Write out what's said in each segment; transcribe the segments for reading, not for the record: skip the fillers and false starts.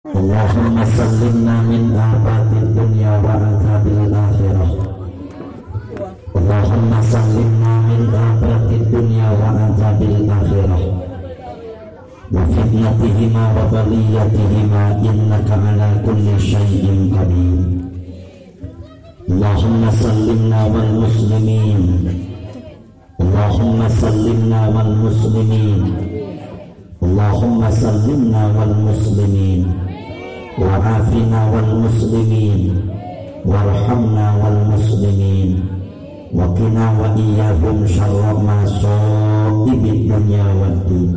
Allahumma sallimna min afatid dunya wa adzabil akhirah. Allahumma sallimna min afatid dunya wa adzabil akhirah. Wa fitnatihima wa baliyatihima innaka ala kulli syai'in qadir. Allahumma sallimna wal muslimin. Allahumma sallimna wal muslimin. Allahumma sallimna wal muslimin. Wa'afina wal muslimin. Warhamna wal muslimin. Wa qina wa iyyahum syarra ma sa'ibid dunya waddin.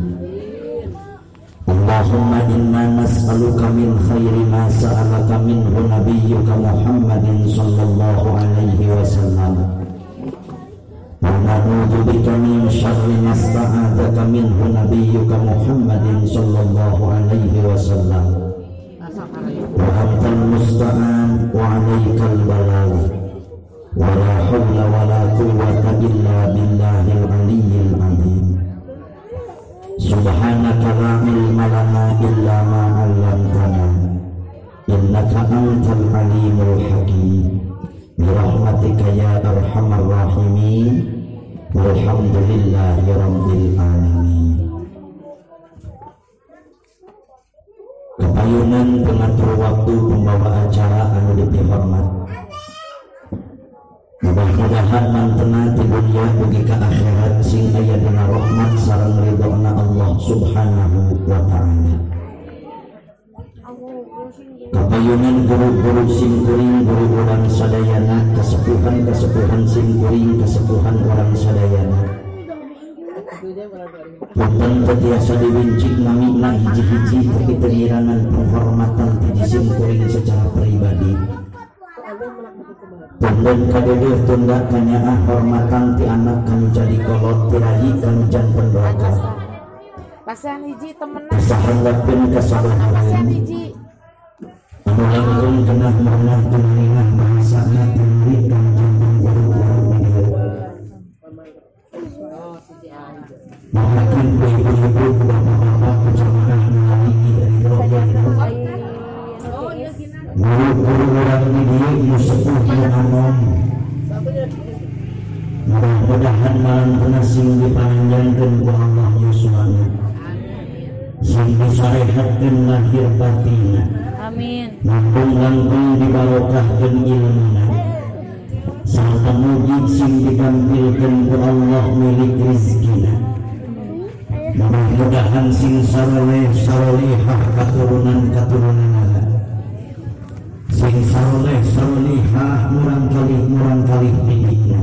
Allahumma inna nas'aluka min khairi ma sa'alaka minhu nabiyyuka Muhammadin sallallahu alaihi wasallam. Wa na'udzu bika min syarri ma sta'adzaka minhu nabiyyuka Muhammadin sallallahu alaihi wasallam. Wa antal musta'an wa 'alaikal balagh. Wa la hawla wa la quwwata illa billahil aliyyil azim. Subhanaka la ilma lana illa ma 'allamtana innaka antal alimul hakim. Bi rahmatika ya arhamar rahimin. Walhamdulillahi rabbil alamin. Kepayunan pengatur waktu pembawa acara anu dipihormat. Mudah-mudahan mantena di dunia ugi ka akhirat sing aya dina rahmat sareng ridhona Allah Subhanahu wa ta'ala. Kapayunan guru-guru simkuring guru urang sadayana, kasepuhan-kasepuhan simkuring kasepuhan urang sadayana. Punten teu tiasa diwincik namina hiji-hiji tapi teu ngirangan penghormatan ti simkuring secara pribadi. Tundun kadeudeut tunda kanyaah hormatan ti anak kanu jadi kolot ti rayi kanu janten doraka. Pasihan hiji temenan. Kasahandapeun kasalahan. Pasihan hiji. Anu langkung kenah merenah tumaninah bahasana timurid kanu janten guru-guru di dieu. Doakeun ku ibu-ibu ku bapak-bapak ku jamaah nu laligi ridho ya ridho. Guru-guru urang di dieu nu sepuh nu anom. Mudah-mudahan malantena sing dipanjangkeun ku Allah yuswana. Sing disarehatkeun lahir batinna. Amin. Langkung-langkung dibarokahkeun ilmuna. Sarta mugi sing digampilkeun ku Allah milik rezekina. Mudah-mudahan sing saroleh sarolehah katurunan-katurunanana. Sing saroleh sarolehah murang kalih didikna.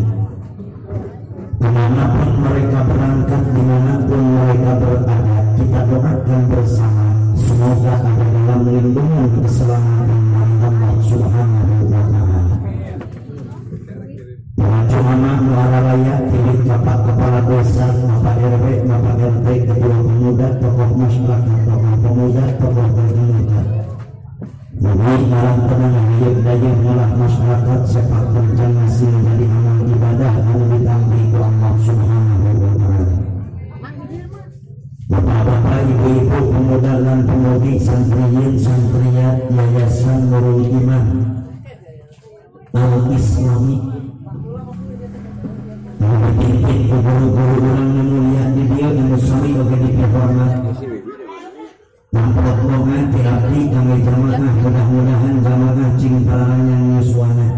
Kemanapun mereka berangkat, dimanapun mereka berada, kita doakan bersama semoga ada dalam lindungan keselamatan dari Allah Subhanahu wa ta'ala. Para jamaah muara pilih bapak kepala desa, bapak RW, bapak RT, ketua pemuda, tokoh masyarakat, tokoh pemuda, tokoh pemuda. Mugi malam tenang hayuk dayeuh ngolah masyarakat sepak terjang sing jadi amal ibadah anu ditampi ku Allah Subhanahu wa ta'ala. Bapak-bapak, ibu-ibu, pemuda dan pemudi, santriyin, santriat, yayasan Nurul Iman Al-Islami dipimpin ku guru-guru urang nu mulia di dieu anu sami oge dipihormat. Tampak doa ti abdi kangge jamaah, mudah-mudahan jamaah cing pararanyang yuswana,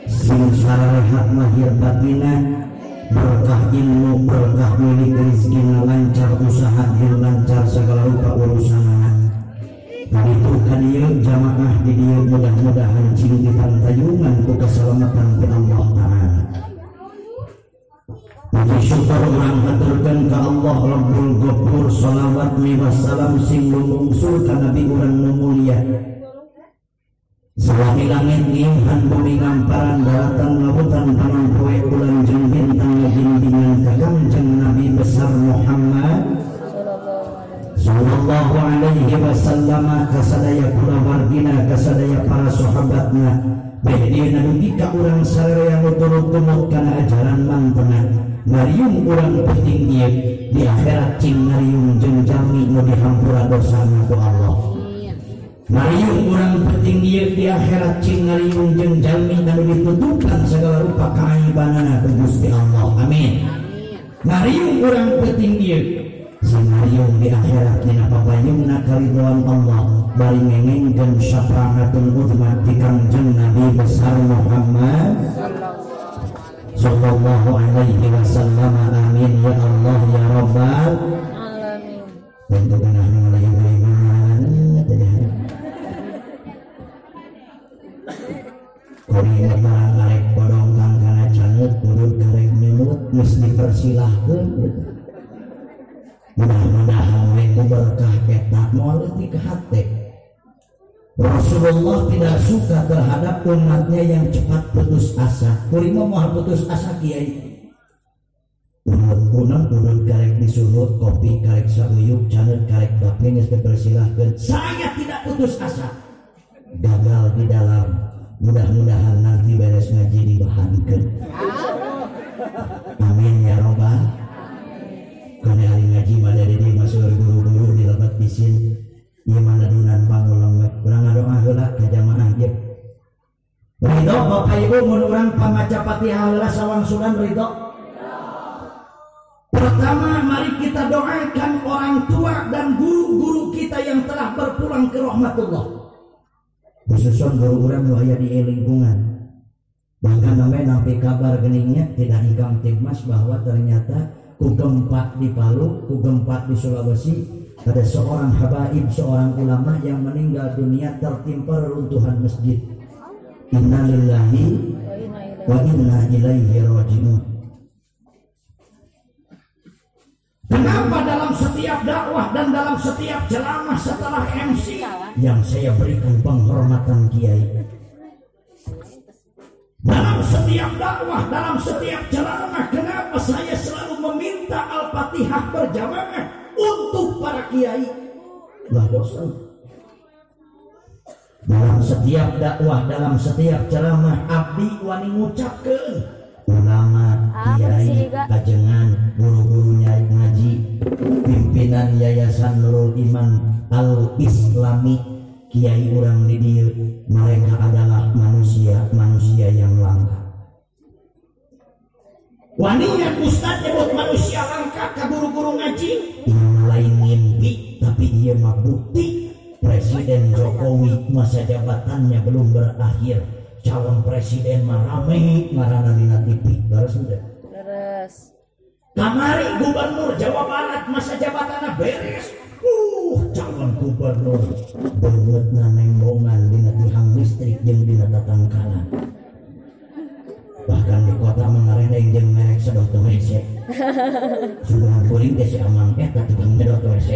sing sarehat lahir batina, berkah ilmu, berkah milik rezekina, lancar usaha jeung lancar segala rupa urusanana. Kaditu ka dieu jamaah di dieu mudah-mudahan cing ditantayungan ku keselamatan ti Allah Ta'ala. Puji syukur urang haturkeun ka Allah Rabbul Ghafur, shalawat wassalam sing lumungsul ka nabi urang nu mulia. Salami langit ngiuhan bumi ngamparan daratan lautan panon poe bulan jeung bintang ngagindingan ka Kangjeng Nabi besar Muhammad sallallahu alaihi wasallam kasadaya kulawargina kasadaya para sahabatna beh dieuna dugi ka urang sararea nu turut tumut kana ajaran mantena marium urang penting ieu di akhirat cing marium jeung jami nu dihampura dosana ku Allah. Ngariung urang penting ieu di akhirat cing ngariung jeung jalmi anu ditutupan segala rupa kaaibanana ku Gusti Allah. Amin. Ngariung urang penting ieu sing ngariung di akhirat dina papayungna karidhoan Allah bari ngengengkeun syafaatul uzma ti Kangjeng Nabi besar Muhammad sallallahu alaihi wasallam. Amin ya Allah ya Rabbal alamin. Bentuk kuring lebaran arek bodong kana caneut urut karek nyulut geus dipersilahkeun gitu. Mudah-mudahan we ku berkah eta moal leutik hate. Rasulullah tidak suka terhadap umatnya yang cepat putus asa. Kuring mah moal putus asa kiai. Urut urut karek disulut kopi karek sauyuk caneut karek bape geus dipersilahkeun. Saya tidak putus asa. Gagal di dalam, mudah-mudahan nanti beres ngaji dibahankeun. Amin ya robbal. Kana hari ngaji mah dari di masuk guru-guru di lebat bisin. Ieu mah dunan pangolong we. Urang ngadoa heula ka jamaah ieu. Ridho Bapak Ibu mun urang pamaca Fatihah heula sawangsulan ridho. Pertama mari kita doakan orang tua dan guru-guru kita yang telah berpulang ke rahmatullah. Khususnya guru urang nu aya di lingkungan. Bahkan namanya nampi kabar geningnya tidak ikam timmas bahwa ternyata ku gempa di Palu, ku gempa di Sulawesi, ada seorang habaib, seorang ulama yang meninggal dunia tertimpa reruntuhan masjid. Innalillahi wa inna ilaihi raji'un. Kenapa dalam setiap dakwah dan dalam setiap ceramah setelah MC yang saya berikan penghormatan kiai? Dalam setiap dakwah, dalam setiap ceramah, kenapa saya selalu meminta Al-Fatihah berjamaah untuk para kiai? Lah dosa. Dalam setiap dakwah, dalam setiap ceramah, abdi wani ngucapkeun ulama, kiai, kajengan, guru-gurunya ngaji, pimpinan Yayasan Nurul Iman Al-Islami, kiai urang di dieu, mereka adalah manusia-manusia yang langka. Waninya ustad nyebut manusia langka ka guru-guru ngaji, ieu lain ngimpi tapi ieu mah bukti Presiden Jokowi masa jabatannya belum berakhir. Calon presiden mah rame ngaranna dina TV, leres henteu? Leres. Kamari gubernur Jawa Barat masa jabatanna beres. Calon gubernur beungeutna nembongan dina tihang listrik jeung dina tatangkalan. Bahkan di kota mengarendeng jeung merek sedot WC. Sudah kuring teh si Amang eta tukang nyedot WC.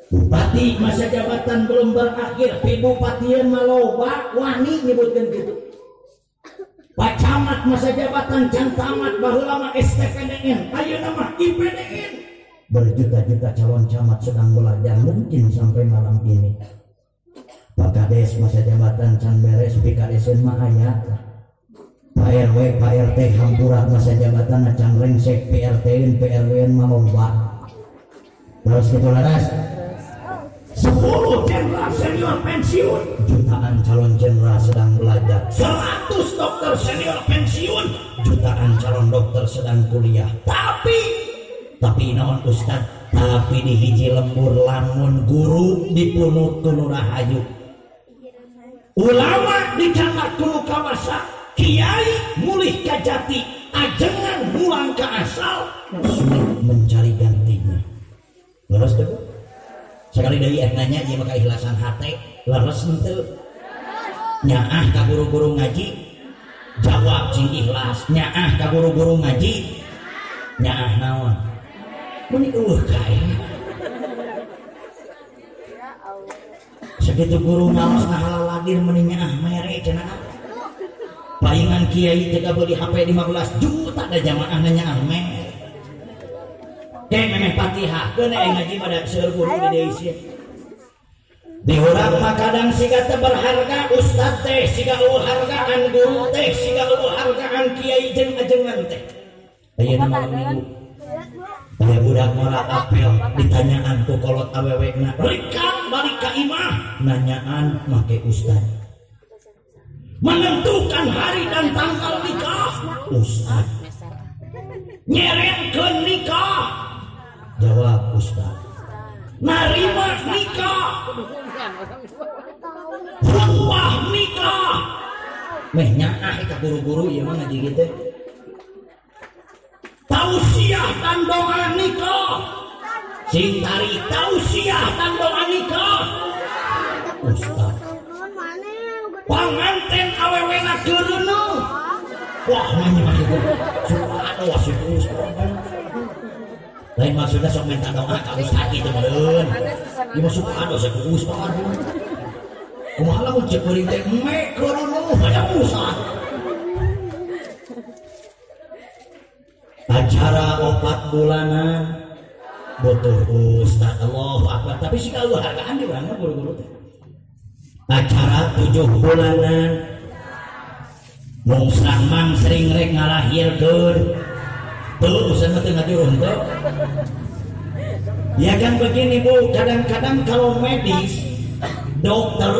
Bupati masa jabatan belum berakhir, bupatian maloba wani nyebutkeun kitu. Pak Camat masa jabatan can tamat baheula mah STPDN, ayeuna mah IPDN. Berjuta-juta calon camat sedang belajar mungkin sampai malam ini. Pak Kades masa jabatan can beres, PKDS mah aya. Pak RW, Pak RT hampura masa jabatan can rengsek, PRT-n, PRW-n mah loba. Terus kitu laras. 10 jenderal senior pensiun, jutaan calon jenderal sedang belajar. 100 dokter senior pensiun, jutaan calon dokter sedang kuliah. Tapi naon ustad, tapi di hiji lembur lamun guru dipunut ku nu rahayu, ulama dicanak ku nu kawasa, kiai mulih ka jati, ajengan pulang ke asal, sulit mencari gantinya. Leres teu? Sekali deui nanya ieu mah keikhlasan hate, leres henteu? Nyaah ka guru-guru ngaji? Jawab sing ikhlas. Nyaah ka guru-guru ngaji? Nyaah naon? Meni eueuh kae. Sakitu guru ngaos ngahalaladir meni nyaah mere cenah. Palingan kiai teh beli HP 15 juta da jamaah nyaah mere. Teh memeh Fatihah keun aya ngaji pada seueur guru di deui. Di urang mah kadang siga teu berharga ustad teh, siga eueuh hargaan guru teh, siga eueuh hargaan kiai jeung ajengan teh. Ayeuna malam minggu aya budak ngora apel ditanyaan ku kolot awewena, "Rikan balik ka imah nanyaan make ustad. Menentukan hari dan tanggal nikah ustad. Nyerenkeun nikah jawab ustad. Narima nikah, khutbah nikah. Meh nyaah ka guru-guru ieu mah ngaji kitu. Tausiah dan doa nikah. Sing tarik tausiah dan doa nikah ustad. Panganten awewena keureuneuh. Wah mah kitu. Subhanallah ustad. Lain maksudnya sok minta doa ka ustad kitu meureun. Ieu mah subhanallah ustad. Kumaha lamun ceuk kuring teh me keureuneuh aya ustad. Acara 4 bulanan butuh ustad. Allahu akbar. Tapi sih kalau hargaan di urang mah guru-guru teh. Acara 7 bulanan mungsrang mangsring rek ngalahirkeun. Tuh ustad mah teu ngajuru henteu. Ya kan begini Bu, kadang-kadang kalau medis, dokter,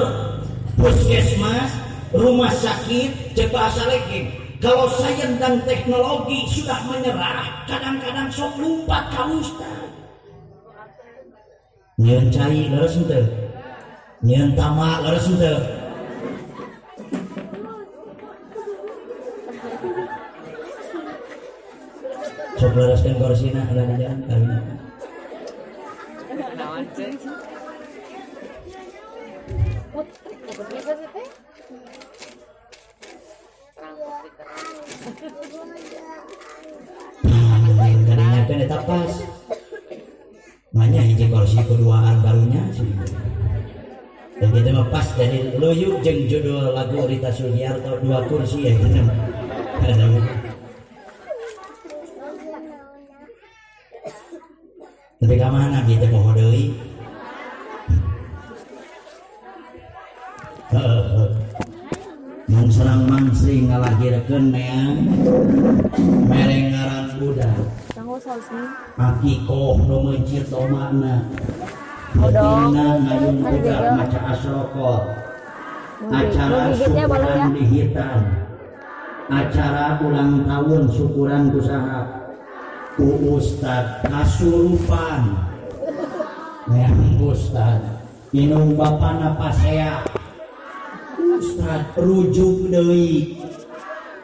puskesmas, rumah sakit, cek bahasa lagi. Kalau sains dan teknologi sudah menyerah, kadang-kadang sok lumpat ka ustad. Nyeun cai leres henteu? Nyeun tama leres henteu? Sok lereskeun korsina ulah di jalan karunya. Nah, eta pas. Manya hiji kursi keduaan barunya sih. Dan kita mah pas jadi luyu jeung judul lagu Rita Sugiarto 2 kursi ya gitu. Tapi ka mana kita poho deui? Heeh. Mungsrang mangsring ngalahirkeun neang mere ngaran budak. Akikoh nu meuncit domana. Pentingna ngayun budak maca asrokot. Acara syukuran dihitan. Acara ulang tahun syukuran ku saha? Ku ustad kasurupan. Neang ustad inung bapana pasea. Ustad rujuk deui.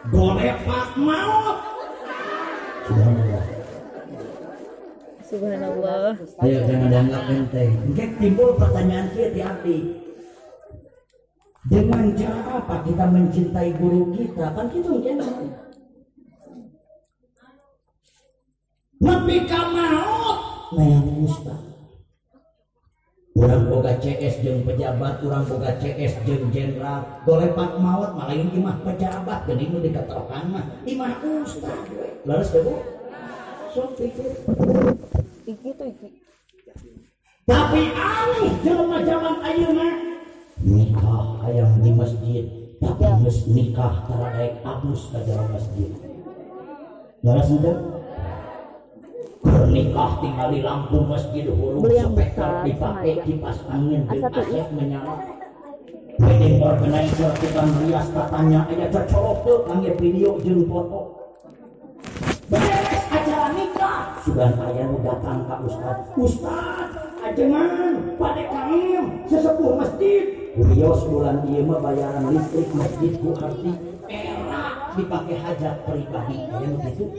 Golepak maot. Subhanallah. Subhanallah. Ayo jangan dianggap enteng. Engke timbul pertanyaan kieu di hati. Dengan cara apa kita mencintai guru kita? Kan kitu engke. Nepi ka maot neang ustad. Urang boga CS jeung pejabat, urang boga CS jeung jenderal, golepak maot mah lain imah pejabat, geuning nu dikatokan mah imah ustad we. Leres teh Bu? Sok pikir. Iki tuh iki. Tapi aneh jelema zaman ayeuna nikah hayang di masjid, tapi geus nikah tara daek abus ka jero masjid. Leres henteu? Nikah tinggali lampu masjid huruf speaker dipakai kipas angin dan AC menyala. Wedding organizer tukang rias tatanya aya cocolok teu kangge video jeung foto. Beres acara nikah sugan aya nu datang ka ustad. Ustad ajengan pade KM sesepuh masjid. Wios bulan ieu mah bayaran listrik masjid ku arti era dipake hajat pribadi aya nu kitu.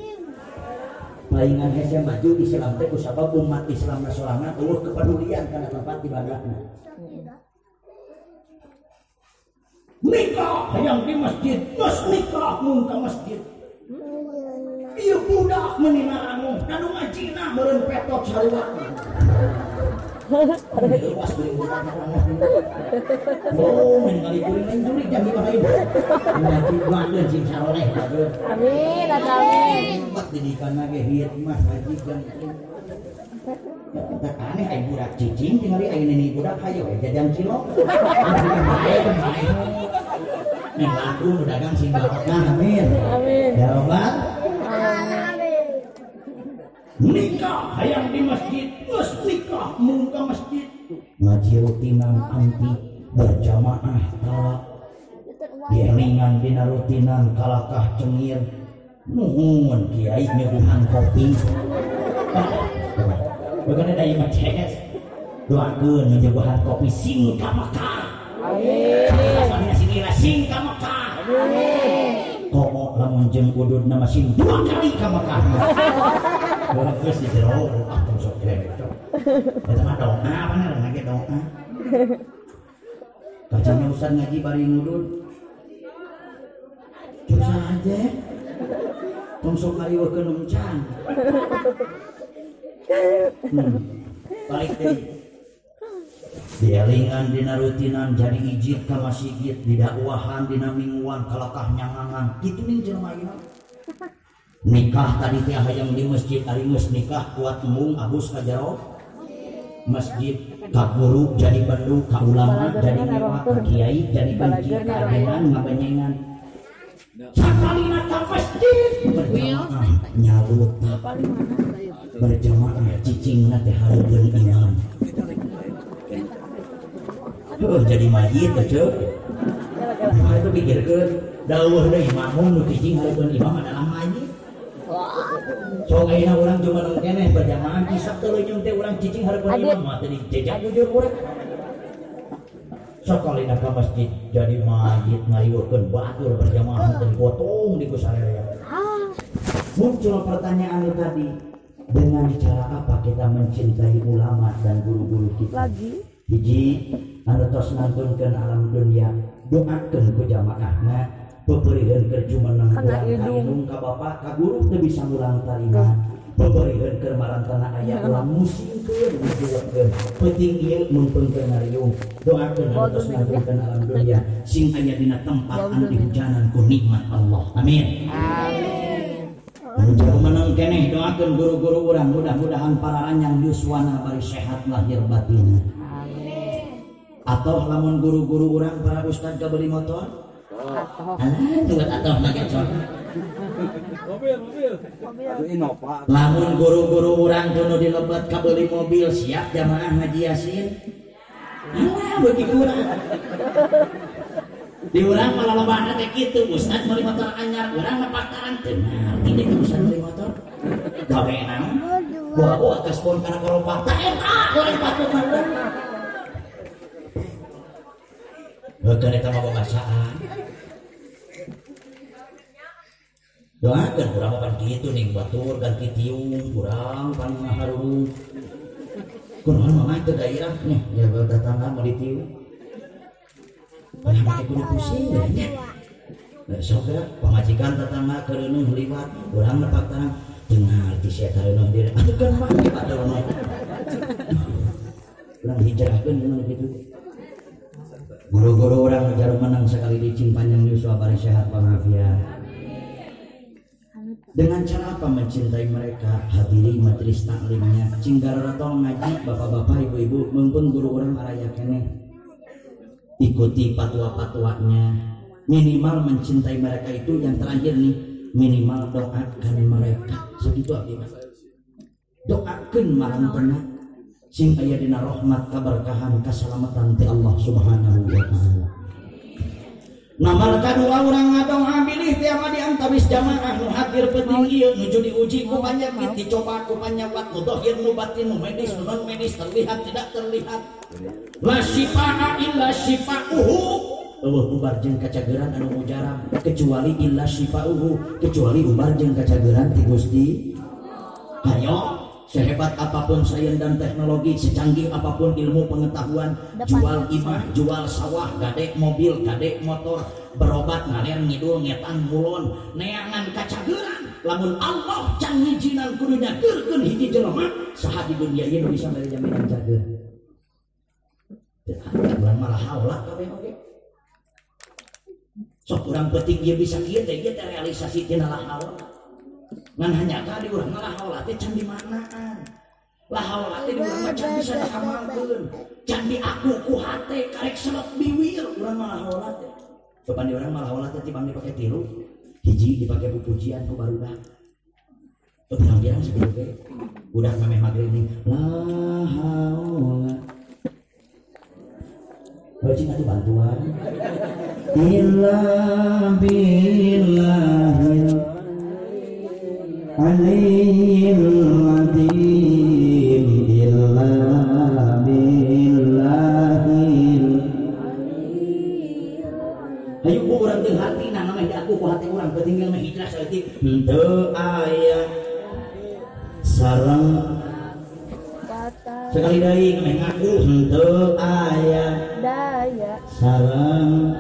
Palingan hese maju Islam teh kusabab umat Islam sorangan eueuh kepedulian kana tempat ibadahna. Nikah hayang di masjid, geus nikah mun ka masjid. Ieu budak meuni naranguh, kanu ngajina meureun petot sarua. Luas beureum budak naranguh. Oh, ningali kuring lain jurig jang imah lain. Ngaji bageun sing saroleh bageun. Amin, amin. Didikan ge hikmah ngaji jang. Tak aneh ai budak cicing tingali ai nini budak hayo jajan cilok. Bae bae. Neng laku nu dagang sing barokah amin. Amin. Ya robbal alamin. Nikah hayang di masjid, geus nikah mun ka masjid. Ngaji rutinan anti berjamaah tala dielingan dina rutinan kalakah cengir nuhun kiai nyuguhan kopi. Bukan ada yang maces doakeun nyuguhan kopi sing ka Mekah. Amin. Sing ka Mekah. Amin. Komo lamun jeung udud nama sing 2 kali ka Mekah. Geus di jero ah tong sok kitu. Eta mah doa bener lagi doa. Kacangnya ustaz ngaji bari ngudud. Susah aja. Tong sok ngariweukeun encan. Balik deui. Dielingan dina rutinan jadi ijid ka masjid, didakwahan dina mingguan kalakah nyangangan. Kitu ning jelema ayeuna. Nikah tadi teh hayang di masjid, ari geus nikah kuat embung abus ka jero masjid, ka guru jadi bendu, ka ulama jadi ngewa, ka kiai jadi benci, ka ajengan ngabenyengan. Sakalina ka masjid berjamaah nyaluta berjamaah cicingna teh hareupeun imam. Heuh jadi mayit teh. Nah, itu pikirkeun dawuh deui makmum nu cicing hareupeun imam adalah mayit. Sok ayeuna urang cuma keneh berjamaah kisah teu leunyung teh urang cicing hareupeun imam mah teh dijejak jujur urang. Sakalina ka masjid jadi mayit ngariweukeun batur berjamaah teh dipotong di ku sarerea. Muncul pertanyaan tadi, dengan cara apa kita mencintai ulama dan guru-guru kita? Lagi. Hiji anu tos ngantunkeun alam dunia, doakeun ku jamaahna, peperiheun keur jumeneng urang ka indung ka bapak ka guru teu bisa mulang tarima. Peperiheun keur marantana aya urang musingkeun dijuwekeun. Penting ieu meungpeungkeun ngariung, doakeun anu tos ngantunkeun alam dunia sing aya dina tempat anu dihujanan ku nikmat Allah. Amin. Amin. Anu jumeneng keneh doakeun guru-guru urang mudah-mudahan para ranjang yuswana bari sehat lahir batin. Atau lamun guru-guru urang para ustad kabeli motor? Alah, tunggu atau lagi cor. Mobil, mobil. Innova. Lamun guru-guru urang tunu dilebet kabeli mobil siap jamaah ngaji Yasin. Alah, beuki kurang. Di urang malah lobana teh kitu, ustad meuli motor anyar, urang mah pakaran teu ngarti deui ka ustad meuli motor. Gawe naon? Bawa kaspon kana koropak. Tah eta goreng patut mah urang. Bahkan eta mah bacaan. Doakeun urang mah pan kitu ning batur ganti tiung urang pan ngaharurung. Kunaon mah teu daerah nya ya tetangga meuli tiung. Nah, kudu pusing nya. Sok pamajikan tetangga keureunuh liwat urang nepak tarang teu ngarti sia tareunuh diri. Atuh kan mah batur mah. Urang hijrahkeun kumaha kitu. Guru-guru orang jarum menang sekali licin panjang yuswa bari sehat walafiat. Dengan cara apa mencintai mereka? Hadiri majelis taklimnya. Cinggarara tong ngaji bapak-bapak ibu-ibu mumpung guru orang araya keneh. Ikuti fatwa-fatwanya. Minimal mencintai mereka itu yang terakhir nih, minimal doakan mereka. Segitu abdi mah. Doakeun marantena sing aya dina rahmat kaberkahan kasalamatan ti Allah Subhanahu wa taala. Nomor kadua urang ngadoa bilih teh di antabis jamaah nu hadir penting ieu nuju diuji ku panyakit dicoba ku panyawat nu dohir nu batin nu medis nu non medis terlihat tidak terlihat. La syifaa illa syifauhu. Eueuh ubar jeung kacageran anu mujarab kecuali illa syifauhu, kecuali ubar jeung kacageran ti Gusti. Hayo sehebat apapun sains dan teknologi, secanggih apapun ilmu pengetahuan, jual imah, jual sawah, gadek mobil, gadek motor, berobat ngaler ngidul ngetan ngulon, neangan kacageran. Lamun Allah can ngijinan kudu nyageurkeun hiji jelema, saha di dunia ieu nu bisa mere jaminan cager. Teu aya urang malah haula kabeh oge. Sok urang penting ieu bisa kieu teh ieu teh realisasi tina la haula. Ngan hanya ka di urang mah la haula teh can dimaknaan. La haula teh di urang mah can bisa diamalkeun. Can diaku ku hate karek selot biwir urang mah la haula teh. Beban di urang mah la haula teh tibang dipake tilu, hiji dipake pujian ku barudak. Teu pirang-pirang sakitu ge. Udah memeh magrib nih la haula. Bacing atuh bantuan. Illa billahil aliyil azim illa billahil. Ayo ku urang jeung hatina mah diaku ku hati urang pentingnya mah hijrah saeutik henteu aya sareng sekali deui meh ngaku henteu aya daya sareng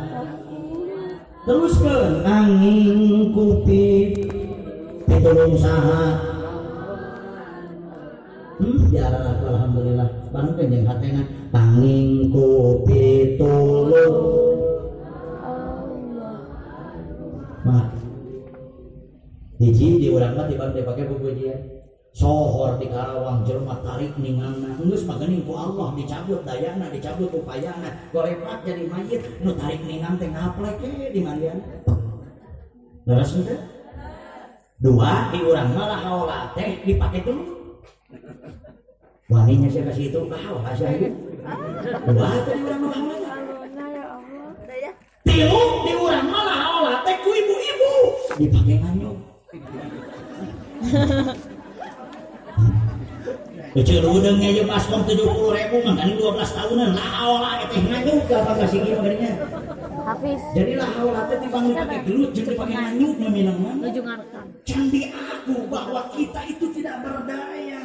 teruskeun angin kupi pitulung saha diarah aku alhamdulillah bareng teh jeung hatena angin kupi tulung Allah. Mah hiji di urang mah tiba dipake pupujian sohor di Karawang jelema tarik ningangna geus mah geuning ku Allah dicabut dayana dicabut upayana golepak jadi mayit nu tarik ningang teh ngaplek di mandian leres teh. Dua di urang mah la haula teh dipake dulu waninya saya kasih itu haula saya itu dua teh di urang mah haula tilu di urang mah la haula teh ku ibu-ibu dipake nganyuk. Kecil udangnya aja baskom 70.000 mah 12 tahunan lah haula teh nganyuk apa kasih kieu geuning. Hafiz. Jadi lah haula teh dibang dipake gelut jeung dipake nganyuk mah minangan. Nuju ngarekam. Candi aku bahwa kita itu tidak berdaya.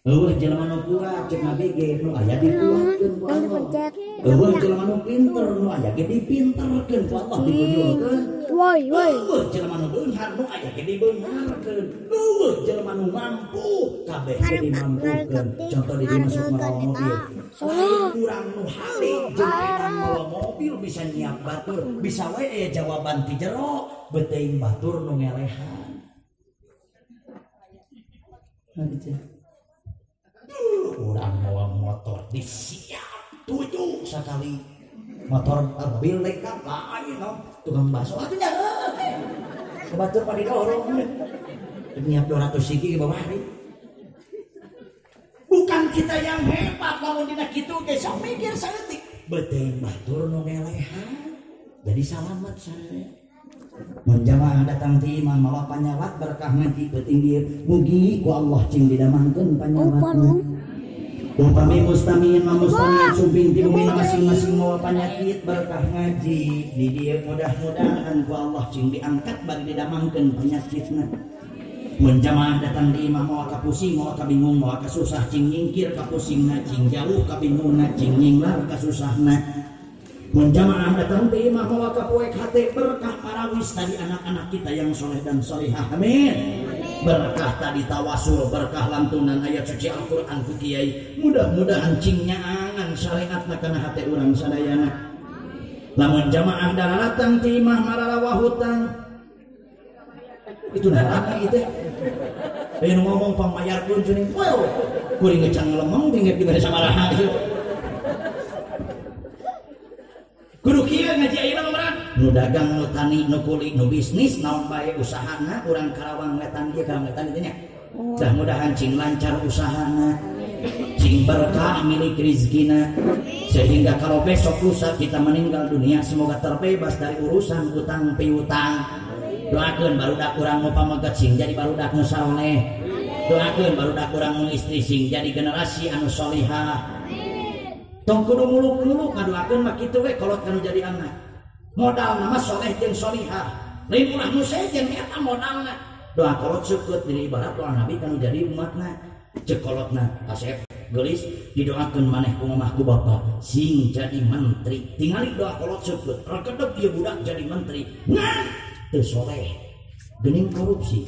Eueuh jelema nu kuat cek Nabi ge nu aya dikuatkeun ku Allah. Eueuh jelema nu pinter nu aya ge dipinterkeun ku Allah dibujurkeun. Woi woi. Eueuh jelema nu beunghar nu aya ge dibeungharkeun. Eueuh jelema nu mampu kabeh ge dimampukeun. Contoh di dieu masuk mawa mobil. Urang nu hade jeung edan mawa mobil bisa nyiap batur, bisa we aya jawaban ti jero, beuteung batur nu ngelehan. Nah, urang mawa motor disiap tujuh sekali motor mobil lengkap lain no tukang bakso atuh nya batur pada didorong nyiap 200 sigi ke bawah hari. Bukan kita yang hebat lamun dina kitu ge sok mikir saeutik beuteung batur nu ngelehan jadi salamet saya. Mun jamaah datang ti imam mawa panyawat berkah ngaji peuting ieu mugi ku Allah cing didamangkeun panyawatna. Upami mustamiin ma mustamiin sumping ti bumi masing-masing mawa panyakit berkah ngaji di dieu mudah-mudahan ku Allah cing diangkat bari didamangkeun panyakitna. Mun jamaah datang di imah mawa kapusing mawa kabingung mawa kasusah cing nyingkir kapusingna cing jauh kabingungna cing nyinglar kasusahna. Mun jamaah datang di imah mawa kapoek hate berkah parawis tadi anak-anak kita yang soleh dan solihah. Amin. Berkah tadi tawasul, berkah lantunan ayat suci Al-Qur'an ku kiai. Mudah-mudahan cing nyaangan syariatna kana hate urang sadayana. Lamun jamaah datang ti imah mararawa hutang. Itu nah itu. Lain ngomong pangmayarkeun cuning. Wow. Kuring ngecang lemeng tinggal dibere sabaraha ieu. Kudu kieu ngaji ayeuna mah nu dagang nu tani nu kuli nu bisnis naon bae usahana urang Karawang Wetan ieu Karawang Wetan dieu nya. Mudah-mudahan cing lancar usahana, cing berkah milik rizkina, sehingga kalau besok lusa kita meninggal dunia semoga terbebas dari urusan utang piutang. Doakeun barudak urang nu pameget sing jadi barudak nu saleh. Doakeun barudak urang nu istri sing jadi generasi anu solihah. Tong kudu muluk-muluk ngadoakeun mah kitu we kolot kanu jadi anak. Modalna mah soleh jeung solihah. Lain ulah nu sejen eta modalna. Doa kolot seukeut diri ibarat doa Nabi kanu jadi umatna. Ceuk kolotna asep geulis didoakeun maneh ku mamah ku bapa sing jadi menteri. Tingali doa kolot seukeut rekedep ieu budak jadi menteri. Ngan teu soleh geuning korupsi.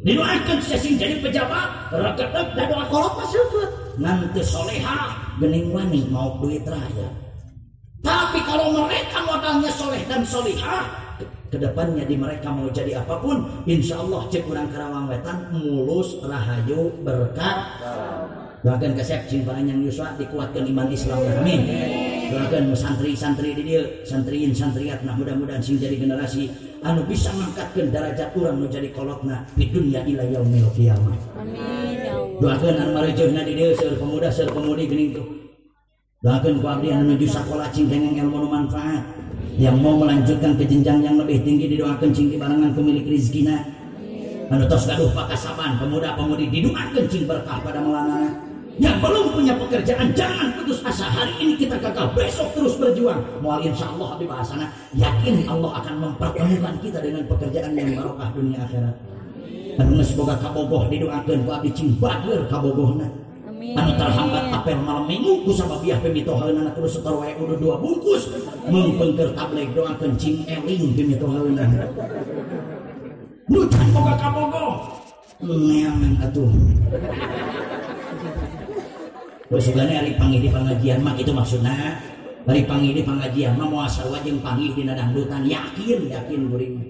Didoakeun sing jadi pejabat rekedep da doa kolot mah seukeut. Ngan teu soleha geuning wani mau duit rakyat. Tapi kalau mereka modalnya soleh dan solihah, kedepannya di mereka mau jadi apapun, insya Allah cek urang Karawang Wetan mulus rahayu berkat. Doakan kasep cing panjang yuswa dikuatkan iman Islam. Amin. Doakan santri-santri di dieu, santriin santriat nah mudah-mudahan sing jadi generasi anu bisa ngangkatkeun derajat urang nu jadi kolotna di dunya ila yaumil qiyamah. Amin ya Allah. Doakan anu mareujeunna di dieu seueur pemuda seueur pemudi geuning tuh. Doakeun ku abdi anu nuju sakola cing kenging ilmu nu manfaat. Yang mau melanjutkan ke jenjang yang lebih tinggi didoakeun cing dibarengan ku milik rizkina. Anu tos gaduh pakasaban pemuda-pemudi didoakeun cing berkah pada melanana. Yang belum punya pekerjaan jangan putus asa, hari ini kita gagal besok terus berjuang. Moal insyaallah abdi bahasana yakin Allah akan mempertemukan kita dengan pekerjaan yang barokah dunia akhirat. Anu geus boga kabogoh didoakeun ku abdi cing bageur kabogohna. Anu terhambat apel malam minggu ku sababiah pemitohaeunana kudu setor wae kudu 2 bungkus meungpeungkeun tableg doakeun cing eling pemitohaeunana. Nu can boga kabogoh neangan atuh. Sugane ari panggih di pengajian mah kitu maksudna. Ari panggih di pengajian mah moal sarua jeung panggih dina dangdutan, yakin yakin kuring.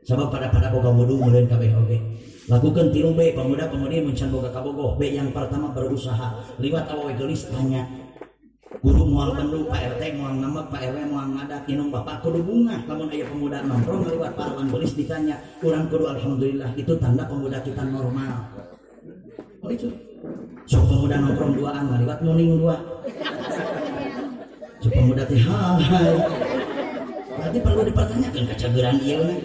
Sabab pada boga wudu meureun kabeh oge. Lakukan 3 B pemuda-pemudi mun can boga kabogoh. B yang pertama berusaha. Liwat awewe geulis tanya. Guru moal bendu, Pak RT moal ngambek, Pak RW moal ngadak, inung bapak kudu bungah. Lamun aya pemuda nongkrong liwat parawan geulis ditanya, urang kudu alhamdulillah, itu tanda pemuda kita normal. Oh itu. Sok pemuda nongkrong duaan ngaliwat muning dua. Sok pemuda teh hai. Berarti perlu dipertanyakan kacageran ieu na.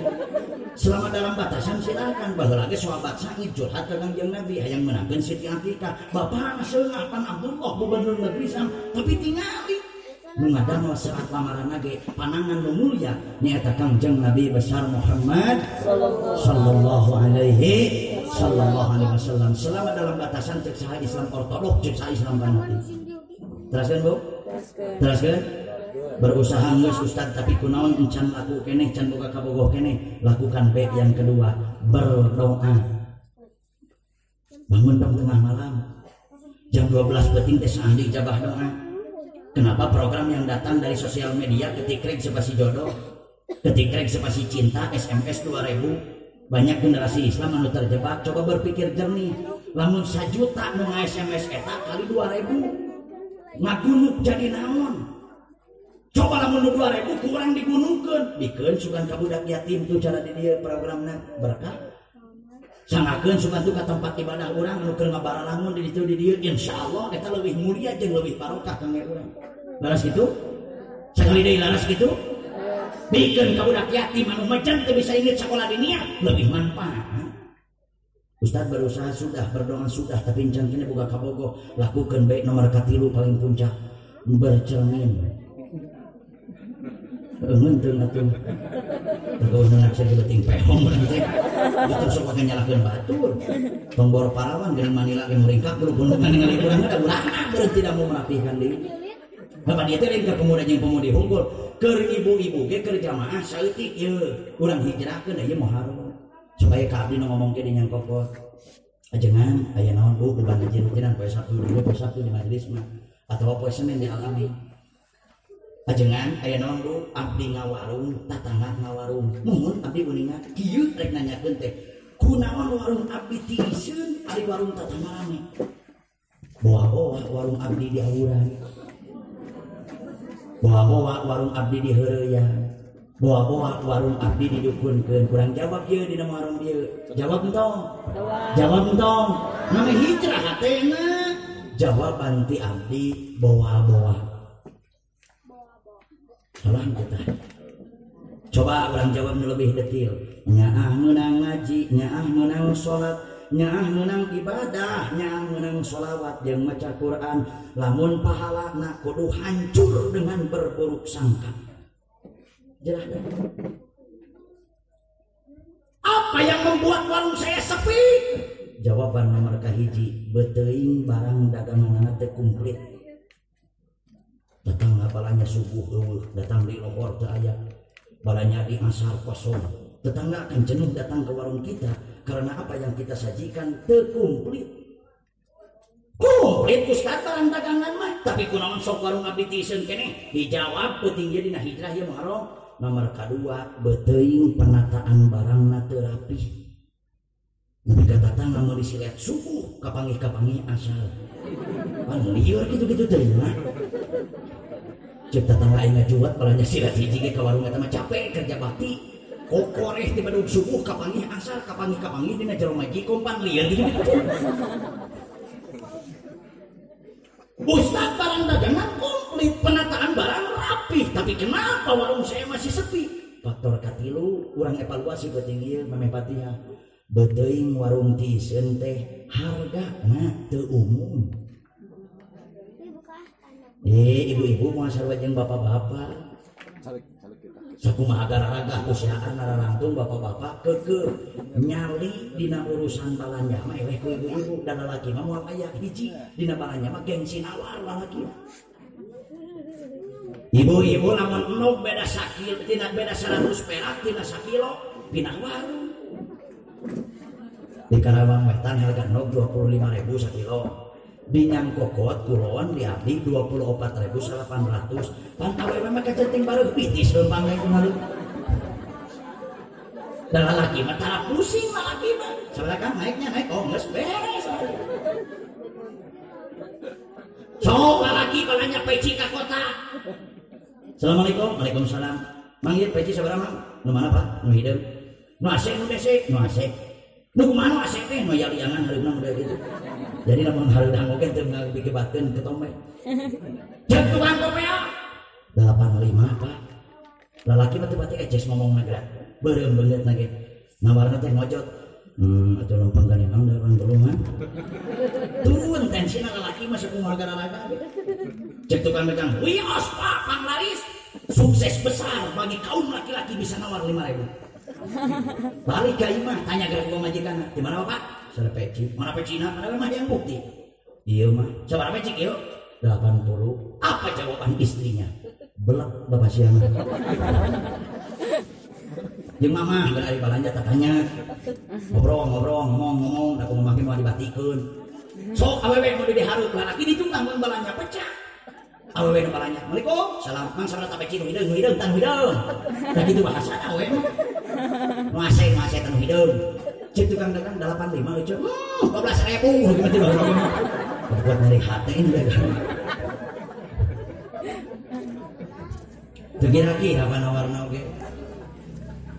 Selama dalam batasan silakan. Baheula ge sahabat sangit curhat ka Kangjeng Nabi hayang meunangkeun Siti Atikah. Bapana seungah pan Abdullah gubernur negeri Sam, tapi tingali nu ngadamel saat lamaranna ge panangan nu mulia nyaeta Kangjeng Nabi besar Muhammad sallallahu alaihi wasallam. Selama dalam batasan cek saha Islam ortodok, cek saha Islam fanatik. Teraskeun Bu? Teraskeun? Berusaha geus Ustaz tapi kunaon encan laku keneh, can boga kabogoh keneh. Lakukan B yang kedua, berdoa. Bangun dong tengah malam. Jam 12 penting teh saandi ijabah doa. Kenapa program yang datang dari sosial media ketikrek sepasi jodoh, ketikrek sepasi cinta, SMS 2000. Banyak generasi Islam anu terjebak. Coba berpikir jernih. Lamun 1 juta nu SMS eta kali 2000 ngagunuk jadi naon? Coba lamun nu 2000 kurang digunukeun, bikeun sugan ka budak yatim tuh cara di dieu programna berkah. Sangakeun sugan tuh ka tempat ibadah urang anu keur ngabaralangun di ditu di dieu, insyaallah eta leuwih mulia jeung leuwih barokah kangge urang. Laras kitu? Sakali deui laras kitu? Bikeun ka budak yatim anu macan teu bisa inget sakola dunia leuwih manfaat. Ustaz berusaha sudah, berdoa sudah, tapi encan kene boga kabogoh. Lakukeun baik nomor 3 paling puncak, bercermin. Eungeun teu atuh. Terus naksir beuting pehong urang teh. Itu sok pake nyalahkeun batur. Tombor parawan geuning Manila ge muringkak bulu gunungan ningali urang da urang beureum tidak mau merapihkan diri. Bapak dia teh lain ka pemuda jeung pemudi hungkul. Keur ibu-ibu ge keur jamaah saeutik ieu urang hijrahkeun ieu muharram. Supaya ka abdi nu ngomong ge dinyangkokot. Ajengan aya naon Bu beban ngaji-ngajian poe Sabtu dulu poe Sabtu di majelis mah atawa poe Senin di Alami. Ajengan aya naon Bu abdi ngawarung tatangga ngawarung. Muhun abdi uninga kieu rek nanyakeun teh kunaon warung abdi tiiseun ari warung tatangga rame. Boa-boa warung abdi di awuran. Boa-boa warung abdi di heureuyan. Boa-boa warung abdi didukunkeun. Kurang jawab ieu dina warung ieu. Jawab entong. Jawab entong. Nami hijrah hatena. Jawaban ti abdi boa-boa. Salah kita. Coba orang jawab lebih detail. Nyaah meunang ngaji, nyaah meunang salat, nyaah meunang ibadah, nyaah meunang sholawat jeung maca Quran. Lamun pahalana kudu hancur dengan berburuk sangka. Jelas. Apa yang membuat warung saya sepi? Jawaban nomor kahiji, beteuing barang daganganana teu komplit. Datang balanya subuh eueuh, datang di lohor teu aya. Balanya di asar kosong. Tetangga akan jenuh datang ke warung kita karena apa yang kita sajikan teu komplit. Komplit Ustaz barang dagangan mah, tapi kunaon sok warung abdi tiiseun keneh? Dijawab peuting ieu dina hijrah ieu muharram. Nomor kadua, beteuing penataan barangna teu rapih. Nepi ka tatangga meuli silet subuh kapanggih-kapanggih asal. Pan lieur kitu-kitu teuing mah. Cek tatangga aing ngajuat balanya silet hiji ge ka warung eta mah capek kerja bakti. Kokoreh ti bedug subuh kapanggih asal, kapanggih-kapanggih dina jero majikom pan lieur kitu-kitu. Ustaz barang dagangan komplit. komplit, penataan barang rapi, tapi kenapa warung saya masih sepi? Faktor katilu urang evaluasi penting ieu memeh Fatihah. Beuteung warung tiiseun teh hargana teu umum. Ibu-ibu moal sarua jeung bapak-bapak. Sakumaha garaga usiaan nararangtung bapak-bapak keukeuh nyali dina urusan balanja mah eleh ku ibu-ibu dan lalaki mah moal aya hiji dina balanja mah gengsi nawar lalaki. Ibu-ibu lamun endog beda sakilo tina beda 100 perak tina sakilo pindah warung. Di Karawang Wetan harga endog 25.000 sakilo. Di Nyangkokot kulon di abdi 24.800. Pan awewe mah kacenting bareuh pitis leumpang we kumaha. Dan lalaki mah tara pusing lalaki mah. Sabaraha kan naiknya naik oh geus beres. Sok lalaki balanja peci ka kota. Assalamualaikum. Waalaikumsalam. Mang ieu peci sabaraha mang? Nu mana Pak? Nu hideung. Nu AC nu DC? Nu AC. Nu kumaha nu AC teh? Nu aya liangan hareupna model kitu. Jadi lamun hareudang oge teu ngabikibatkeun ketombe. Jeung tukang kopea 85 Pak. Lalaki mah teu pati eces ngomongna geura. Beureum beungeutna ge. Nawarna teh ngojot. Atuh lempeng ganengan 80 mah. Turun tensina lalaki mah sakumaha gararaga. Cek tukang dagang, "Wios Pak, panglaris. Sukses besar bagi kaum laki-laki bisa nawar 5.000." Balik ka imah tanya ke pamajikanna, "Di mana Bapak?" Sada peci. Mana pecina? Mana mah yang bukti. Ieu mah. Sabaraha peci ieu? 80. Apa jawaban istrinya? Belek bapak siang. Jeung mama geus ari balanja tatanya. Ngobrol-ngobrol, ngomong-ngomong, da kumaha mah dibatikeun. Sok awewe nu dihareup lalaki ditu lamun balanja pecah. Awewe nu balanja, "Assalamualaikum." Salam, "Mang sabaraha peci nu hideung, nu hideung, tan hideung." Da kitu bahasana awewe mah. Nu AC, nu AC tan hideung. Cek tukang dagang 85 lucu. 12.000 gitu mah. Buat nyari hati ini dagang. Teu kira-kira warna-warna oge.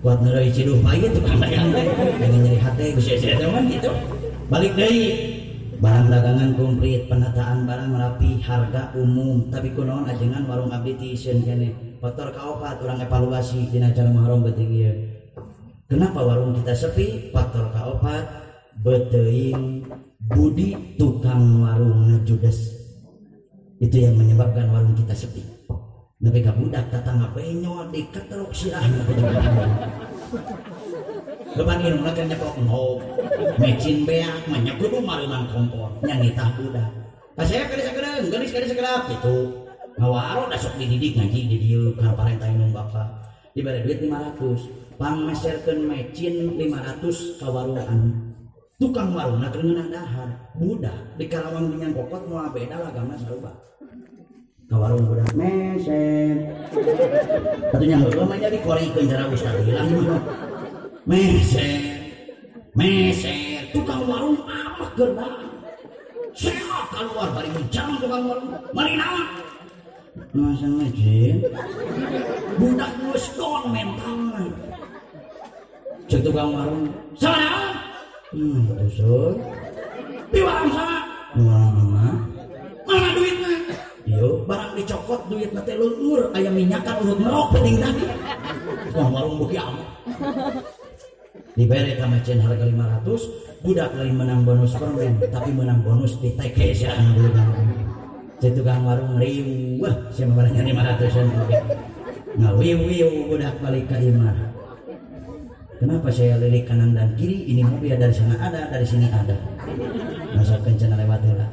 Buat neureuy ciduh payet tukang dagang teh. Pengen nyari hati geus sia kan gitu. Balik deui. Barang dagangan komplit, penataan barang rapi, harga umum, tapi kunaon ajengan warung abdi tiiseun keneh. Faktor kaopat urang evaluasi dina acara Muharram beuting ieu. Kenapa warung kita sepi? Faktor kaopat beteuing budi tukang warung judes. Itu yang menyebabkan warung kita sepi. Nepi ka budak tatangga penyol diketrok sirahna ku tukang. Lepan indungna keur nyeplok endog, mecin beak, mah nya kudu mareuman kompor, nya ngitah budak. Kasep kade sakedeung, geulis kade sakedap kitu. Ngawaro da sok dididik ngaji di dieu kana parentah indung bapa. Dibere duit 500, pangmeserkeun mecin 500 ka warung anu. Tukang warungna keur ngeunah dahar, budak di Karawang di Nyangkokot moal beda lagana sarua. Ka warung budak meser. Atuh nya heueuh mah nya dikorikeun cara ustaz hilang mah. Meser, meser, tukang warung amak gerbang. Sehat keluar bari menjang tukang warung. Mari naon? Masa mecin. Budak geus down mentalna. Cek tukang warung, "Sabaraha?" Tusuk. Di warung sana. Di warung mama. Mana duitna? Ieu barang dicokot duitna teh leueur aya minyakan urut merok penting tadi. Tukang warung beuki amat. Dibere ka mecen harga 500, budak lain menang bonus permen, tapi menang bonus di TK sia anu tukang. Cek tukang warung riuh, wah sia mah barangnya 500-an oge. Ngawiu-wiu budak balik ka imah. Kenapa saya lirik kanan dan kiri? Ini mobil dari sana ada, dari sini ada. Masa kencana lewat heula.